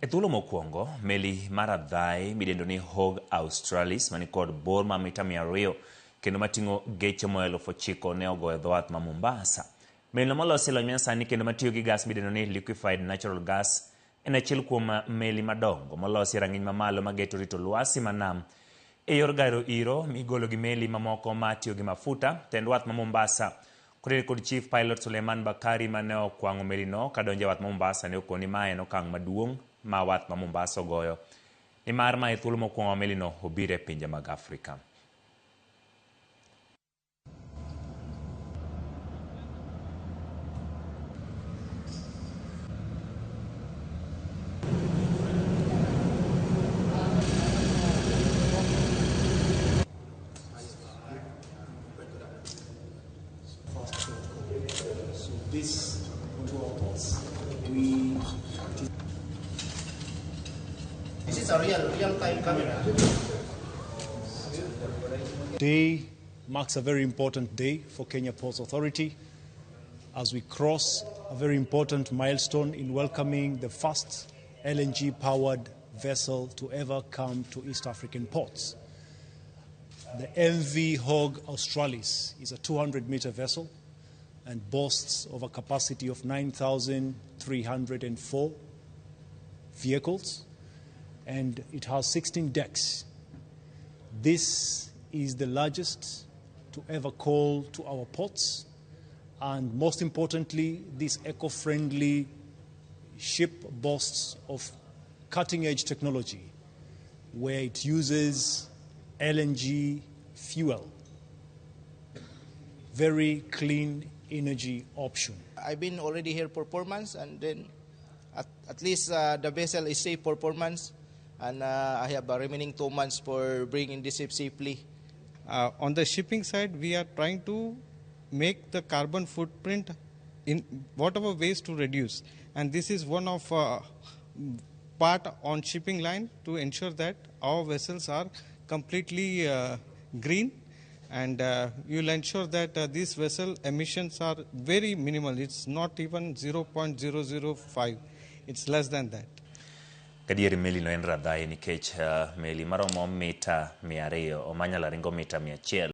E thuolo mokwongo, meli mar adhai midendo ni Hog Australis manikod bor ma mita 200 kendo mating'o geche moa 9,000 ne ogoyo dho wath ma Mombasa. Melino molosi e lony manyasani kendo matiyo gi gas midendo ni liquefied natural gas en achiel kuom meli madongo molosi e rang'iny mamalo mageto rito lwasi ma nam e yor gairo iro migolo gi meli mamoko matiyo gi mafuta. Tend wath ma Mombasa Kotenore kod Chief Pilot Suleiman Bakari mane okwang'o melino kadonjo e wath ma Mombasa ne okoni ma en okang' maduong' ma wath ma Mombasa ogoyo nimar ma e thuolo mokwongo ma melino obiro e pinje mag Afrika. So this onto our ports. We This is a real-time camera. Today marks a very important day for Kenya Ports Authority as we cross a very important milestone in welcoming the first LNG-powered vessel to ever come to East African ports. The MV Hog Australis is a 200-meter vessel and boasts of a capacity of 9,304 vehicles, and it has 16 decks. This is the largest to ever call to our ports, and most importantly, this eco-friendly ship boasts of cutting-edge technology where it uses LNG fuel. Very clean energy option. I've been already here for 4 months, and then at least the vessel is safe for 4 months, and I have a remaining 2 months for bringing this ship safely. On the shipping side, we are trying to make the carbon footprint in whatever ways to reduce, and this is one of part on shipping line to ensure that our vessels are completely green, and you will ensure that these vessel emissions are very minimal. It's not even 0.005, it's less than that. Gadier meli no en radhai nikech meli maromo mita 200 omanyala ringo mita 100.